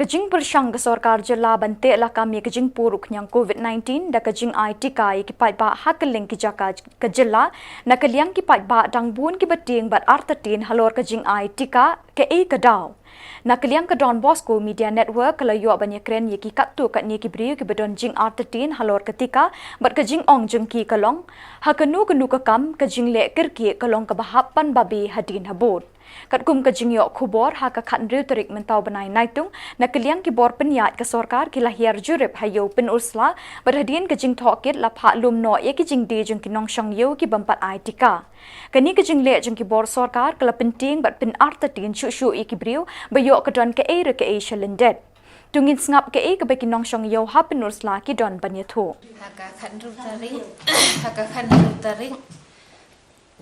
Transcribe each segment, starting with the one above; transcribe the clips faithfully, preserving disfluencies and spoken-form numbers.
Jingpyrshang ka sorkar jylla ban teh lakam ïa ka jingpur u khñiang covid nineteen da ka jingai tika ïa ki paidbah ha kylleng ki jaka ka jylla, na ka liang ki paidbah dang bun kiba tieng bad artatien halor ka jingai tika, kaei ka daw. Na ka liang ka Don Bosco Media Network ka la ïoh ban ïakren ïa ki katto katne ki briew kiba don jingartatien halor ka tika bad ka jingong jong ki ka long, ha kano kano ka kam ka jingleh kyrkieh ka long kaba hap ban babe hadien habud. Katkum ka jingïoh khubor, ha ka khathynriew tarik mynta u bnai Naitung, na ka liang ki bor pynïaid ka sorkar ki la hiar jurip ha Ïew Pynursla, bad hadien ka jingtohkit la phah lum noh ïa ki jingdie jong ki nongshong ïew ki bym pat ai tika. Kane ka jingleh jong ki bor sorkar ka la pyntieng bad pynartatien shuh shuh ïa ki briew ba ïoh ka don kaei re kaei sha lyndet. To ngin sngap kaei kaba ki nongshong ïew ha Pynursla ki don ban ïathuh. Ha ka khathynriew tarik, ha ka khathynriew tarik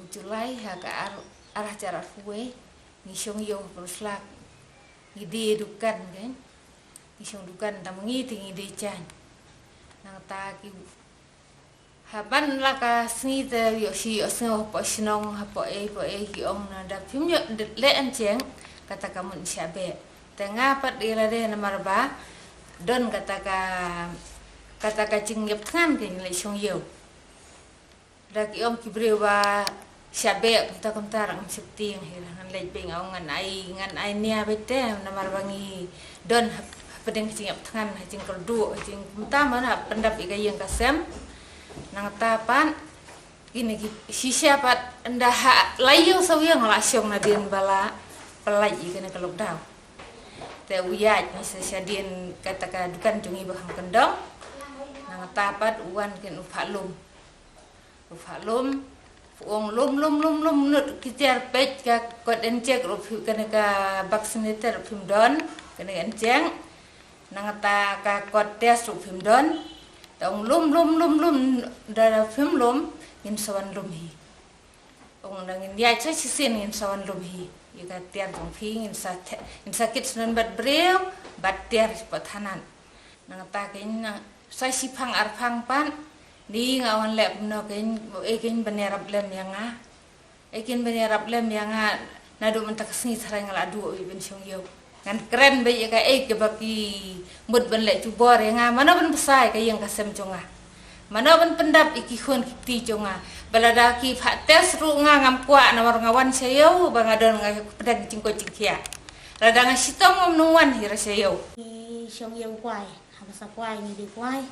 u July, ha ka ar, ar hajar arphew wei, ngi shong ïew ha Pynursla, ngi die dukan kan, ngi shong dukan, tang ma ngi te ngi die jaiñ. Nangta ki, ha ban la ka sngi te ïoh shi ïoh sngew hapoh shnong, hapoh ei hapoh ei ki ong na da phim ïoh leh anjeng, kata ka mut shah beh. Te nga pat ïa lade namar ba don kata ka, kata ka jingïap thngan ka ngi leit shong ïew. Da ki ong ki briew ba shah beh kumta kumta, ngam sheptieng hi, ngan leit beit, nga ong ngan ai, ngan ai nia beit te, namar ba ngi don hap, hapdeng ka jingïap thngan, ha jingkyrduh, ha jingkumta, man hap pyndap ïa ka ïing ka sem. Nangta pat kine ki shisha pat, ynda ha la ïew saw ïew nga la shong nadien ba la pynlait ïa kane ka lockdown. Te u ïaid ngi sa shadien kata ka dukan jong ngi ba kham kyndong. Nangta pat u wan kin u phah lum. U phah lum, u ong lum, lum, lum, lum, nud ki tiar peit ka kot enjek ruh phim, kane ka vaccinator ruh phim don, kane ka enjek. Nangta ka kot test ruh phim don. Te ong lum, lum, lum, lum, da phim lum, ngin sa wan lum hi. Ong da ngin ïaid sa shisien ngin sa wan lum hi. Ïa ka tiar jong phi ngin sa the, ngin sa kit shnong bad briew, bad tiar shapoh thanat. Nangta kein nang sa shiphang arphang pat, ni nga wan leh kumno kein, ei kein ban ïarap lem ïa nga. Ei kein ban ïarap lem ïa nga, naduh mynta ka sngi tharai nga la duh ïa ban shong ïew. Ngan kren beit ïa kaei kaba ki mut ban leh jubor ïa nga, mano ban bsa ïa ka ïing ka sem jong nga. Mano ban pyndap ïa ki khun ki kti jong nga. Ba lada ki phah test ruh nga ngam kwah namar nga wan sha ïew, ba nga don nga pdeng jingkoit jingkhiah. Lada nga shitom ngam nang wan hi ra sha ïew. Ngi shong ïew kwai, ha basa kwai ngi die kwai.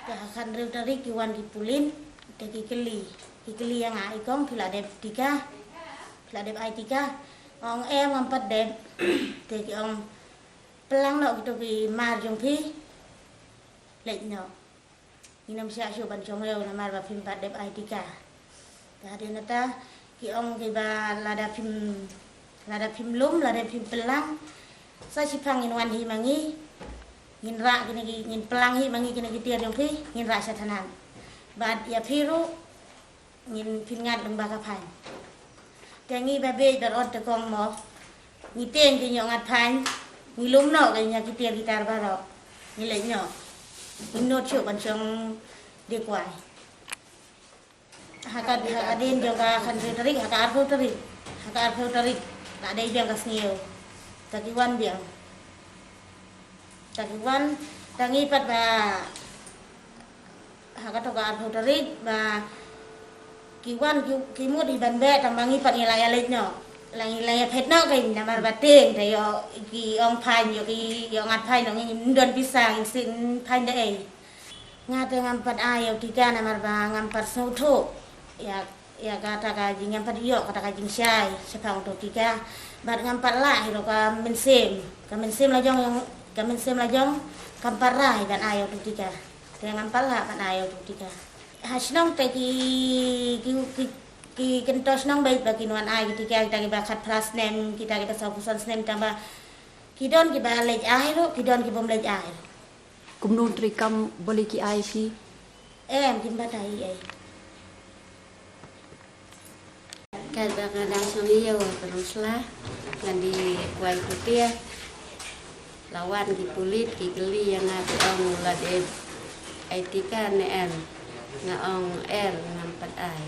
Te ha khathynriew tarik ki wan ki pulit, te ki kylli. Ki kylli ïa nga, i kong phi la dep tika, phi la dep ai tika. Nga ong em ngam pat dep. Te ki ong pynlang noh kito ki mar jong phi. Leit noh. Ngin ym shah shuh ban shong ïew namar ba phim pat dep ai tika. Te hadien nangta ki ong kiba lada phim, lada phim lum, lada phim pynlang, sa shiphang ngin wan hi ma ngi. Ngin rah kine ki, ngin pynlang hi ma ngi kine ki tiar jong phi, ngin rah sha thanat. Bad ïa phi ruh ngin pynïaid lyngba ka phain. Te ngi ba beit bad ot te kong mo. Ngi tieng ki ïoh ngat phain. Ngi lum noh ka ïa ki tiar ki tar baroh. Ngi leit noh. Ngim nud shuh ban shong die kwai. Ha ka, ha ka dien jong ka khathynriew tarik, ha ka arphew tarik. Ha ka arphew tarik. La dei biang ka sngi ïew. Ta ki wan biang. Ta ki wan, ta ngi pat ba ha kato ka arphew tarik ba ki wan ki, ki mut hi ban beh, tang ba ngi pat ngi la ïa leit noh. La ngi la ïa phet noh kein namar ba tieng, te ïoh ki ong phain, ïoh ki, ïoh ngat phain noh, ngim don pisa ngin siew phain da ei. Nga te ngam pat ai ïa u tika namar ba ngam pat sngewthuh ïa, ïa kata ka jing, ngam pat ïoh kata ka jingshai shaphang uto u tika. Bad ngam pat lah hi ruh ka mynsiem, ka mynsiem la jong, ka mynsiem la jong kam pat rai ban ai ïa uto u tika. Te ngam pat lah ban ai ïa uto u tika. Ha shnong te ki, ki, ki, ki kyntoh shnong beit ba kin wan ai ki tika, kita kiba khatphra snem, kita kiba sawphew san snem, tang ba ki don kiba leit ai ruh, ki don ki bym leit ai ruh. Kumno u treikam ba leit ki ai phi? Em, kim batai ei. Katba nga dang shong ïew ha Pynursla, nga die kwai khutia. La wan ki pulit ki kylli ïa nga, ki ong la dep ai tika ne em. Nga ong er, ngam pat ai.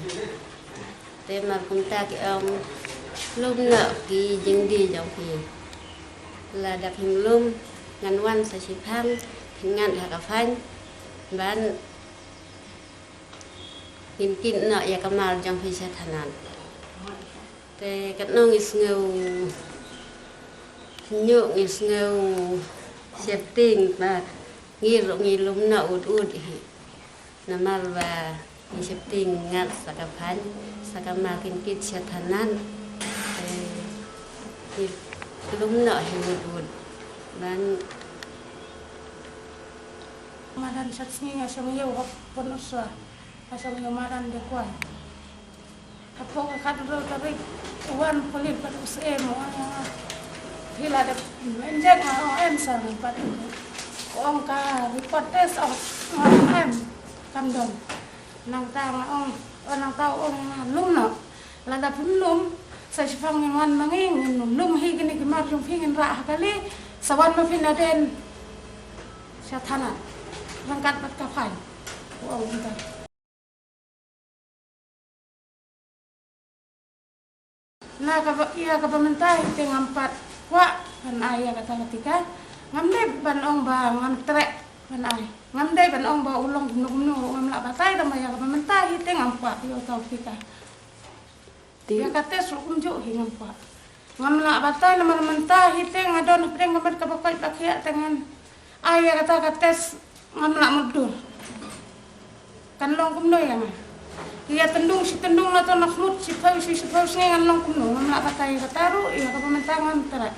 Te mar kumta ki ong lum noh ki jingdie jong phi. Lada phim lum, Ngan wan sa shiphang, ngan ha ka phain, ban ngin kit noh ïa ka mar jong phi sha thanat. Te katno ngi sngew, ngi sngew sheptieng ba ngi ruh ngi lum noh ut ut hi. Namar ba ngi sheptieng ngat sa ka phain, sa ka mar kin kit sha thanat. Te ngi lum noh hi ut ut. Ban Madan sat sngi nga shong ïew hok pon uswa. Nga shong ïew madan de kwai. Hapoh ka khatduh tarik wan pulit pat u syiem u ong ïa nga, phi la dep injek? Nga ong em sir, pat u ong ka report test, ong nga ong em, kam don. Nangta nga ong, oh, nangta u ong ïa nga lum noh. Lada phim lum, sa shiphang ngin wan ma ngi, ngin lum hi kine ki mar jong phi, ngin rah ha kali, sa wan ma phi naden sha thanat ryngkat bad ka phain, u ong kumta. Na kaba, ïa kaba mynta hi te ngam pat kwah ban ai ïa kata ka tika. Ngam dei ban ong ba ngam treh ban ai. Ngam dei ban ong ba u long kumno kumno ruh, ngam lah batai, tangba ïa kaba mynta hi te ngam kwah ïa uta u tika. Ïa ka test ruh kumjuh hi ngam kwah. Ngam lah batai namar mynta hi te nga don hapdeng ka met kaba koit ba khiah te ngan ai ïa kata ka test, ngam lah mutdur. Kan long kumno ïa nga? Ïa tyndung shi tyndung, na to na khmut shiphew shi, shiphew sngi, ngan long kumno? Ngam lah batai ïa kata ruh, ïa kaba mynta ngam treh.